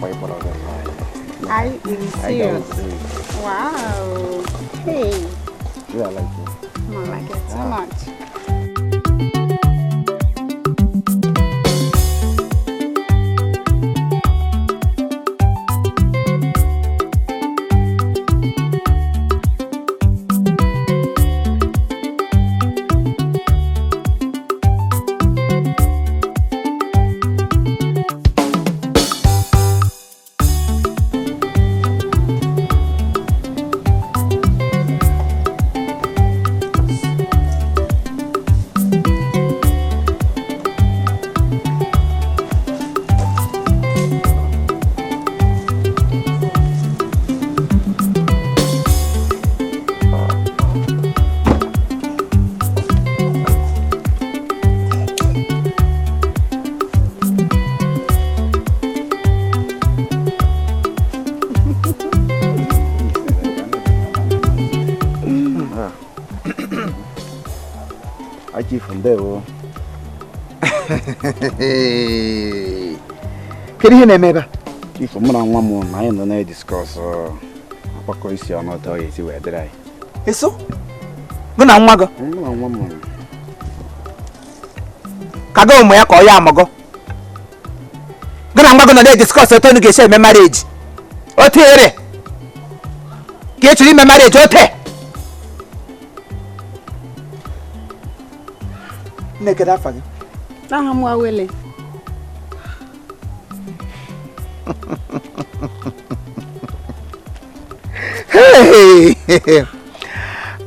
Akwa ịkpọrọ gị. Are you serious? Wow. Hey. Yeah, I like it. I like it so much. Chief, ndewo. Kedu ihe na-eme ebe a? Chief, mụ na nwa m na anyị nọ na-ediskọs akpakọ isi ọnụ otu ọ ga-esi wee dịrị anyị. Eso? Gị na nwa gị? Mụ na nwa m. Ka gị ụmụ ya ka ọ ya amụgọ. Gị na nwa gị nọ na-ediskọs otu unu ga-esi eme marriage. Otu ere. Ka ị chọrọ ime marriage ote. Nne, kedu afa gị? Aha m Awele. Hey!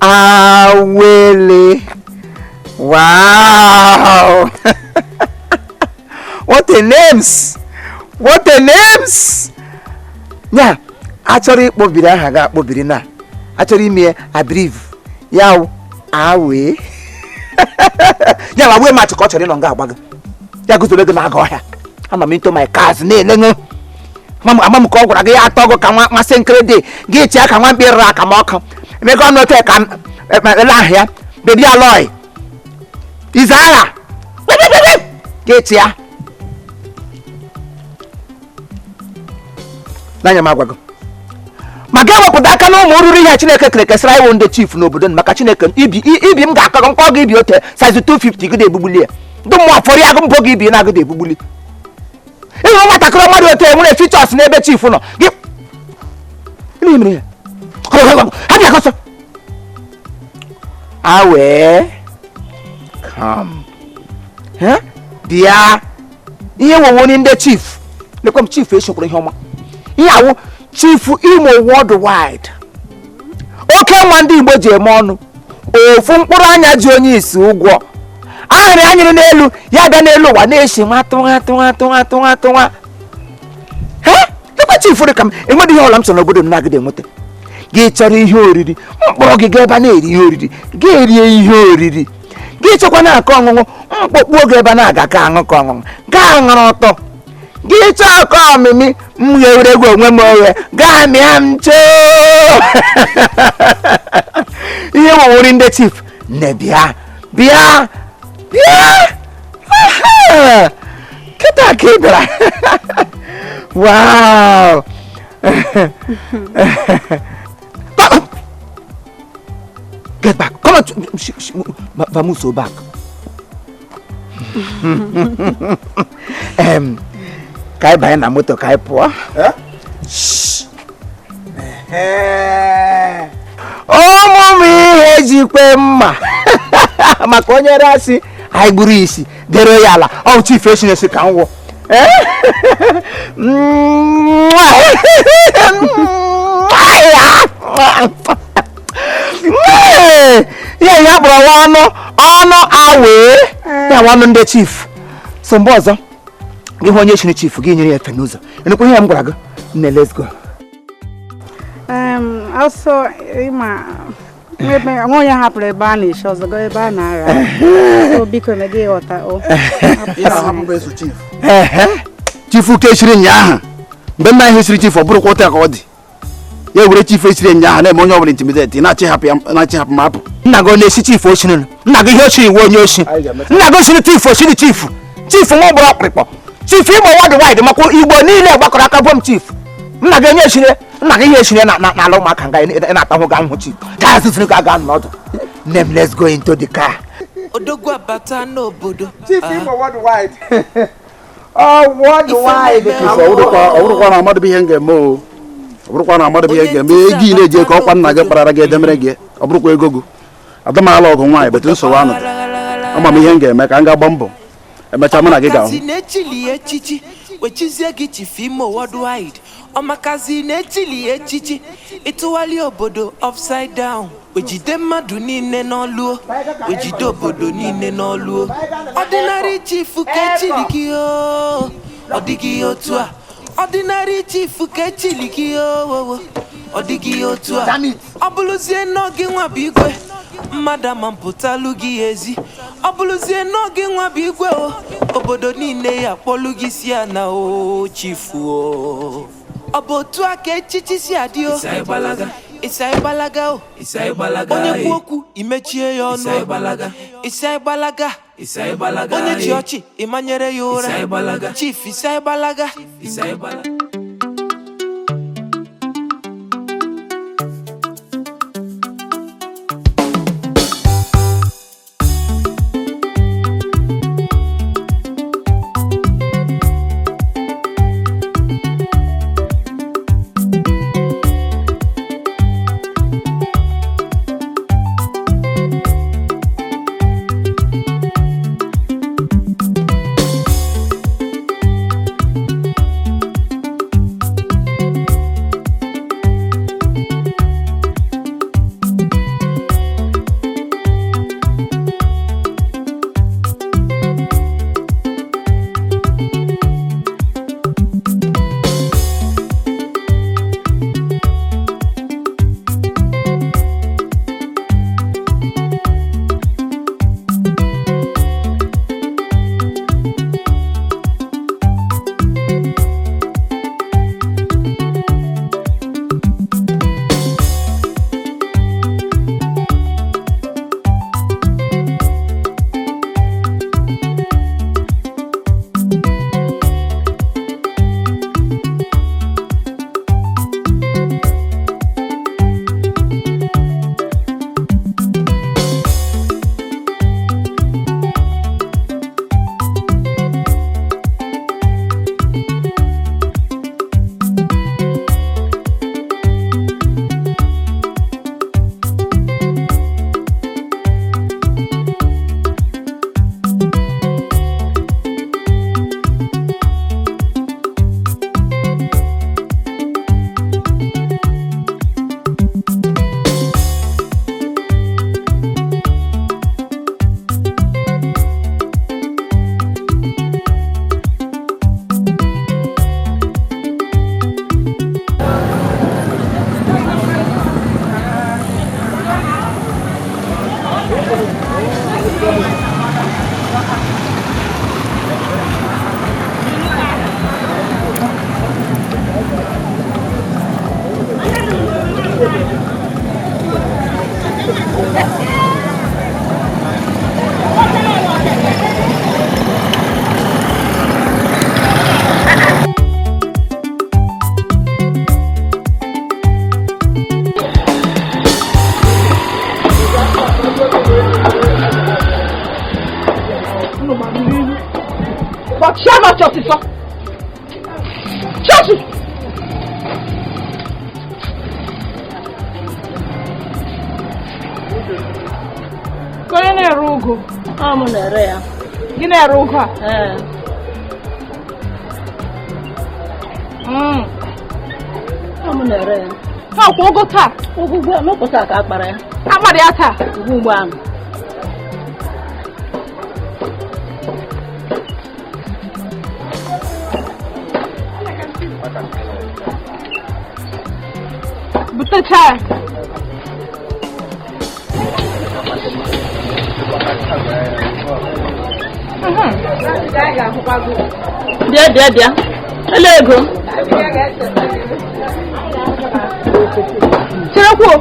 Awele. Wow! What a names! What a names! Nya, achọrọ ịkpọbiri aha gị akpọbiri na achọrọ ime ya abriv ya wụ awe. Ya ma wee match ka ọ chọrọ ịnọ nga agba gị. Ya guzobe gị na-aga ọhịa. Ama m into my cars na-ele ama m ka ọ gwara gị ya atọ gị ka nwa masị nkiri dị gị chịa ka nwa mkpi rụrụ aka m ọkụ emeka ọnụ ote ka ele ahụ ya bebi alọị ize agha gị chịa n'anya m agwago ma ga ewepụta aka na ụmụ ruru ihe Chineke kere kesịrị anyị wụ ndị chief n'obodo maka Chineke ibi ibi m ga-akọrọ mkpọ gị ibi ote size 250 gị na-ebugbuli ya ndị mmụọ fọrọ ya agụ mbọ gị ibi na-agụ ebugbuli ịhụ nwatakịrị mmadụ otu enwere features n'ebe chief nọ gị gịnị mere ya ha bịa kọsọ awee come bịa ihe nwewe onye ndị chief lekwa m chief esokwara ihe ọma ihe awụ chief Imo worldwide oke nwa ndị Igbo ji eme ọnụ ofu mkpụrụ anya ji onye isi ụgwọ ahịrị anyịrị n'elu ya bịa n'elu ụwa na-esi nwa tụnwa tụnwa tụnwa tụnwa tụnwa lekwa chief dị ka m enweghị ihe ọla m chọrọ n'obodo m na-agịda enweta gị chọrọ ihe oriri mkpọrọ gị gaa ebe a na-eri ihe oriri gị erie ihe oriri gị chọkwa na-akọ ọṅụṅụ mkpọkpu oge ebe a na-aga ka aṅụ ka ọṅụṅụ gaa ṅụrụ ọtọ gị chọọ akọ ọmịmị m ghere egwu onwe m oghe gaa mịa m choo ihe wewori ndị chief nne bịa bịa bịa kịta ka ị bịara wow get back come on vamuso back ka anyị banye na moto ka anyị pụọ ụmụ m ihe jikwe mma maka onye rasị anyị gburu isi dere ya ala ọ chief esi ka m wụ ihe ya kpọrọ nwa ọnụ ọnụ awee ya nwa ọnụ ndị chief so mgbe ọzọ gị hụ onye chiri chief gị nyere ya efe n'ụzọ enekwa ihe m gwara gị nne let's go. Also ịma ebe nwa onye hapụrụ ebe a na-eshi ọzọ gaa ebe a na-ara so biko emega ịghọta o chief ke shiri nyaahụ mgbe nna ihe siri chief ọ bụrụkwa otu ka ọ dị ya were chief esiri nyaahụ na-eme onye ọbụla intimidate na-achị hapụ ma apụ nna gị ọ na-esi chief oshiri nna gị ihe ochiri iwe onye oshi nna gị osiri chief oshiri chief chief nwa ọgbara ọkpụrịkpọ Chief Imo Worldwide, makwa Igbo niile gbakọrọ aka bom chief. Nna gị enye eshire, nna gị ihe eshire na n'ala ụmụaka nga ị na-atahụ ga ahụ chief. Gaa zụzụrụ ga aga n'ọdụ. Nne m, let's go into the car. Odogwu abata n'obodo. Chief Imo Worldwide. Oh, worldwide. Ọ bụrụkwa na amadụ bụ ihe m ga-eme o. Ọ bụrụkwa na amadụ bụ ihe m ga-eme, ego ị na-eji ka ọkwa nna gị kparara gị edemere gị, ọ bụrụkwa ego gị. Adamala ọgụ nwaanyị bete nsogbu anụ. Ama m ihe m ga-eme ka m ga gba mbọ. Emechaa mụ na gị ga-ahụ. Ọmakazi na-echili echichi wechizie gị Chief Imo Worldwide. Ọmakazi na-echili echichi ịtụgharị obodo upside down, wejide mmadụ niile n'ọlụo, wejide obodo niile n'ọlụo. Ordinary chief ka echili gị o, ọ dịghị otu a. Ordinary chief ka echili gị o, ọ dịghị otu a. Ọ bụrụzie n'oge nwa bụ igwe, mmadụ ama mpụtalụ gị ezi. Ọ bụrụzie n'oge nwa bụ igwe o, obodo niile ya akpọlụ gị si ya na o chief o. Ọ bụ otu a ka echichi si adị o. Ịsa ịgbalaga o. Onye kwu okwu imechie ya ọnụ. Ịsa ịgbalaga. Onye chi ọchị ịmanyere ya ụra. Chief ịsa ịgbalaga. Onye na-ere ụgụ? Ọ mụ na-ere ya. Gị na-ere ụgụ a? Ee. Ọ mụ na-ere ya. Ha kwa ụgụ taa? Ụgụ ugbu a n'ụbọchị a ka a kpara ya. Akpara ya taa? Ugbu ugbu ahụ. Butecha ya. Bịa bịa bịa. Ele ego. Cherekwuo,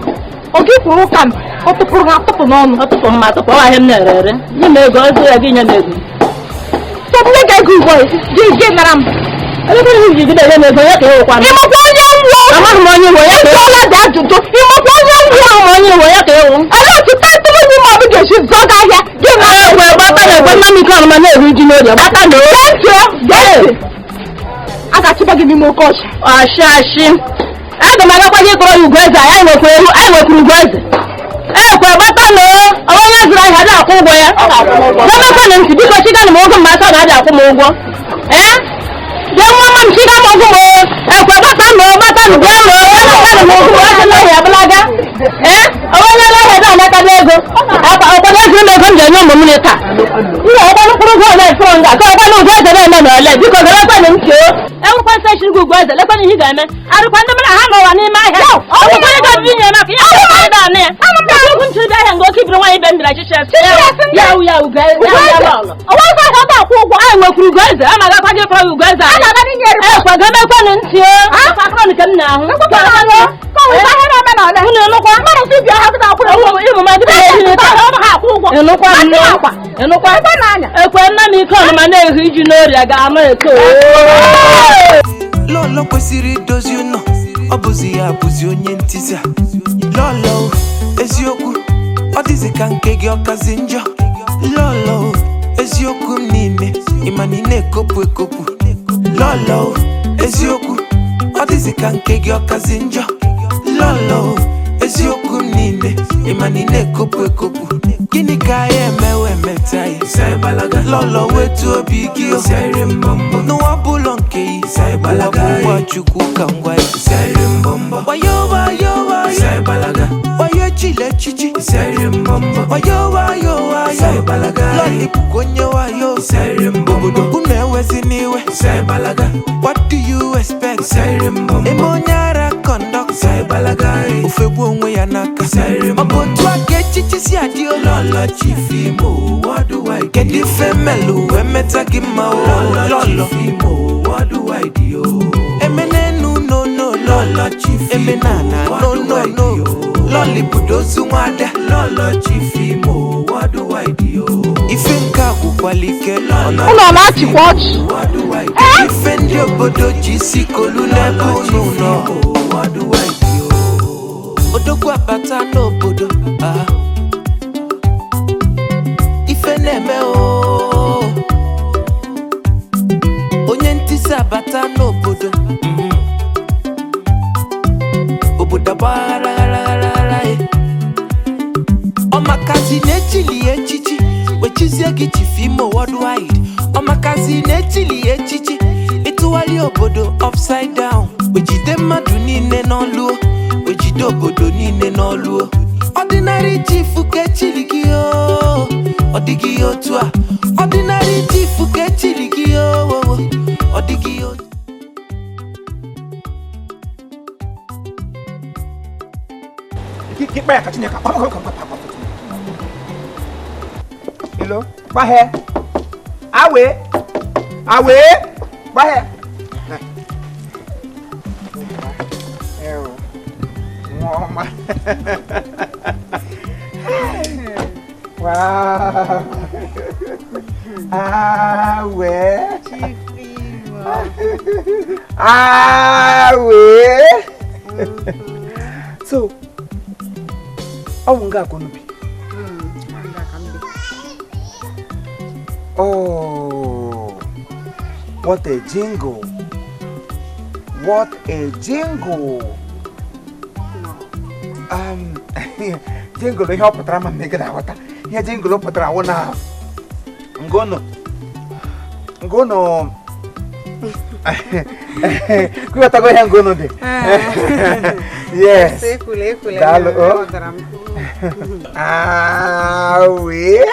ọ gị kwuru ụka m, ọ tụpụrụ gị atụpụ n'ọnụ. Ọ tụpụ m atụpụ, ọ ahịa m na-ere ere. Nye m ego, ego ya gị nye m ego. So m ga ego ugbo gị gị nara m. Ịmakwa onye nwụọ? Amaghị m onye nwe ya ka ịjụọla dị ajụjụ. Ịmakwa onye nwụọ? Amaghị m onye nwe ya ka ịwụ. Olee otu title woman ga-esi zụọ gị ahịa gị na ekwe gbata na ekwe nna m ike ọnụma na-eru ji n'orie gbata na o. Gee ntị. A ga-achịba gị n'ime oke ọchị. Ashị ashị. Aga m agakwa gị kọrọ ya Ugoeze anyị nwekwara ewu anyị nwekwara Ugoeze. Ekwe gbata na o onye zụrụ ahịa adị akwụ ụgwọ ya. Demekwanụ ntị biko chiganụ m ụgwọ ma asọ na adị akwụ m ụgwọ. Ee? Bịa nwa m chiga m ụgwọ m ekwe gbata na o gbata na bịa m gbata m ụgwọ m ọsọ n'ahịa abụlaga. Ee? Onye ahịa dị anakọta ego. Ọkwado ego ụlọ ego m ji enye ụmụ m taa. Nna ọkwanụ mkpụrụ ụgwọ ole fụrụ nga ka ọkwanụ Ugoeze na-eme na ole biko garakwanụ ntị o. Enwekwa nsọ chiri gị Ugoeze lekwanụ ihe ị ga-eme. Arụkwa ndị mmadụ ha n'ụwa n'ime ahịa. Ọgwụkwa ego dị inye maka ihe ọgwụkwa dị anụ ya. Okwu ntị dị ahịa nga oke ibiri nwaanyị ibe m bịara chichi ya ya Ugoeze ya lọlọ. Ọwa nsọ ahịa ọ akwụ ụgwọ anyị nwekwuru Ugoeze a ma-agakwa gị kọrọ Ugoeze anyị. Ekwe gamekwanụ ntị o. Akwa nke m na-ahụ. Ekwe nna m ike ọnụma na-ehu iji n'orịa ga-ama eke. Lọlọ kwesịrị idozi ụlọ, ọ bụzi ya bụzi onye ntịza. Lọlọ eziokwu, ọ dịzị ka nke gị ọkazi njọ. Lọlọ eziokwu m niile, ịma na ị na-ekopụ ekopụ. Lọlọ eziokwu, ọ dịzị ka nke gị ọkazi njọ. Lọlọ eziokwu m niile, ịma na ị na-ekopụ ekopụ. Gịnị ka anyị emewe emeta ya? Lọlọ wetu obi gị o. N'ụwa bụlọ nke yi, ụwa bụ ụwa Chukwu ka ngwa ya. Wayo wayo wayo, wayo chile chichi. Wayo wayo wayo, lọlị bụkwa onye wayo. Obodo unu ewezi n'iwe. What do you expect? Eme onye ara kọndọktọ, ofe gbuo onwe ya n'aka. Ọ bụ otu aka echichi si adị o. Lọlọ Chief Imo, kedu ife melụ wee meta gị mma o? Lọlọ emenenu no no lọlọ Chief emenana no no no lọlị budozu nwada. Lọlọ Chief Imo, ife nke a gwụkwala ike. Ụlọ na-achịkwa ọchị. Ife ndị obodo ji isi kolu n'ebe unu nọ. Odogwu abata n'obodo, ife na-eme o. Onye ntịsi abata n'obodo, obodo agbaghara ghara. Ọmakazi na-echili echichi wechizie gị Chief Imo worldwide. Ọmakazi na-echili echichi ịtụgharị obodo upside down. Wejide mmadụ niile n'ọlụo, wejide obodo niile n'ọlụo. Ọdịnarị chief ka echiri gị o, ọ dịghị otu a. Ọdịnarị chief ka echiri gị o, ọ dịghị otu. Hello, gbahe. Awe. Awe. Gbahe. Ewo. Nwa. Wow. Awe. Awe. So, ọ nga akonubi. Oh, what a jingle. What a jingle. Jingle ihe ọ pụtara ma mmegide aghọta. Ihe jingle pụtara wụ na ngono. Ngono. Kwetago ihe ngono dị. Yes. Daalụ. Ah, wee.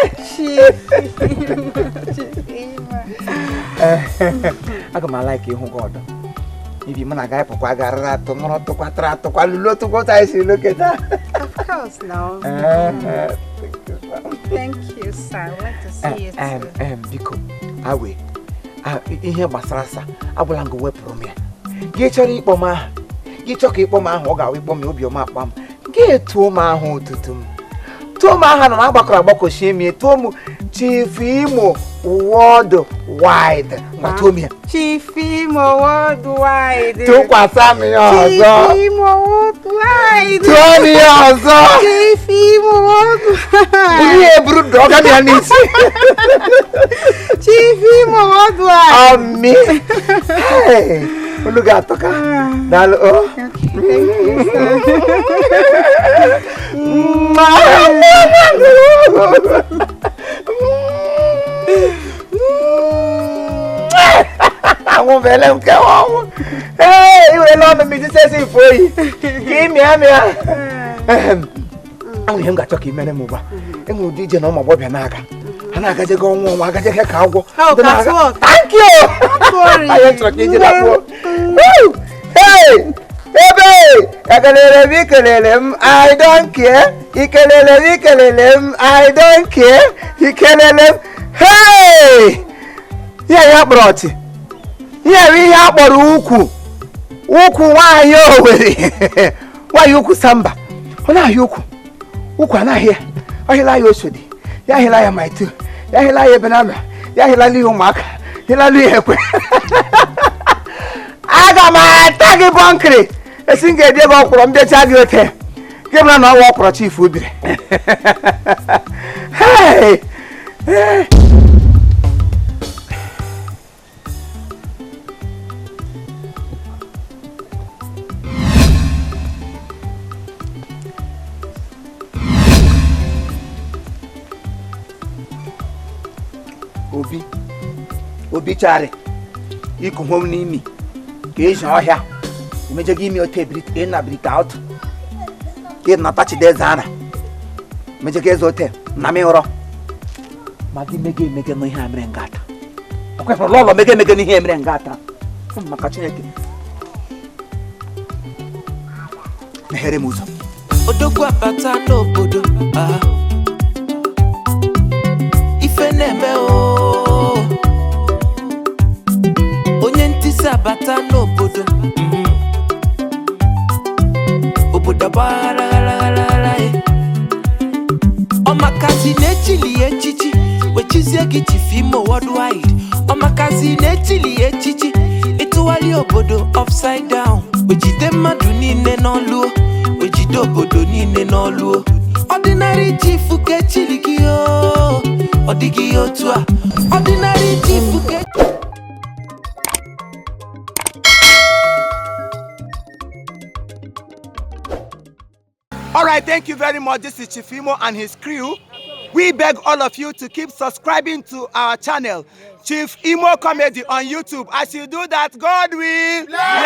Aga m ala ka ịhụ gị ọdọ. Ibi mụ na gị pụkwa garara atụ mụrụ tụkwatara atụkwa lụlo tụkwata anyị siri loketa. Of course now. Thank you, sir. I want to see you too. Biko, awe. Ihe gbasara sa agwala ngụ wepụrụ m ya. Gị chọrọ ịkpọ m aha. Gị chọọ ka ịkpọ m ahụ ọ ga-awụ ịkpọ m obiọma akpa m. Gị etuo m ahụ ụtụtụ m. Tụọ m aha nọ na agbakọrọ agbakọ shie mie tụọ m Chief Imo Worldwide. Ngwa tụọ m ya. Chief Imo Worldwide. Tụkwasị m ya ọzọ. Chief Imo Worldwide. Tụọ m ya ọzọ. Chief Imo Worldwide. Buru ya eburu dọga m ya n'isi. Chief Imo Worldwide. Amị. Hey, olu ga-atọka. Daalụ o. Okay, thank you, sir. Anwụbele m kewa ọnwụ. Ee, i werela ọnụ m iji sesi ife oyi ka ị mịa mịa. Ahụ ihe m ga-achọ ka ị mere m ugbu a. Enwere ụdị ije na ụmụ agbọghọbịa na-aga ha na-agajego ọnwa ọnwa agajego ka agwọ. Oh, Ndị na-aga- catwalk. Thank you. Sorry. Anyị chọrọ ka ije lakpuo. Woo! Hey! Ebe! Ekelere m ikelere m, I don't care. Ikelere m ikelere m, I don't care. Ikelere m. Hey! Ihe ya kpọrọ ọchị. Ihe bụ ihe a kpọrọ ukwu. Ukwu nwaanyị Owere. Nwaanyị ukwu Samba. Ọ na-ahịa ukwu. Ukwu anaghị ya. Ọ hịla ya Oshodi. Ya hịla ya Maitu. Ya hịla ya Ebenalụ. Ya hịla n'ihi ụmụaka. Hịla n'ihi ekwe. Aga m ata gị bọnkịrị esi m ga-ebi ebe ọkwụrọ m bịacha gị ote gị mara na ọwa ọkwụrọ chief ubiri. Hey! Hey! Obi obi charị iku hom n'imi ka ezi ọhịa emejego imi otu ịnabirita otu ka ị nata chide eze ana mejego eze ote na m ịrọ ma gị mege emege n'ihe a mere nga ata ọ kwefụrụ lọlọ mege emege n'ihe mere nga ata. Fụ m maka Chineke meghere m ụzọ. Odogwu abata n'obodo, ah. Ife na-eme o onye ntịsi abata n'obodo, Obodo agbaghara e. Ọmakazi na-echili ya echichi wechizie gị Chief Imo Worldwide. Ọmakazi na-echili ya echichi ịtụgharị obodo upside down wejide mmadụ niile n'ọlụo wejide obodo niile n'ọlụo. Ordinary chief ka echili gị o ọ dịghị otu a. Ordinary chief ka All right, thank you very much. This is Chief Imo and his crew. We beg all of you to keep subscribing to our channel, Chief Imo Comedy on YouTube. As you do that, God will bless.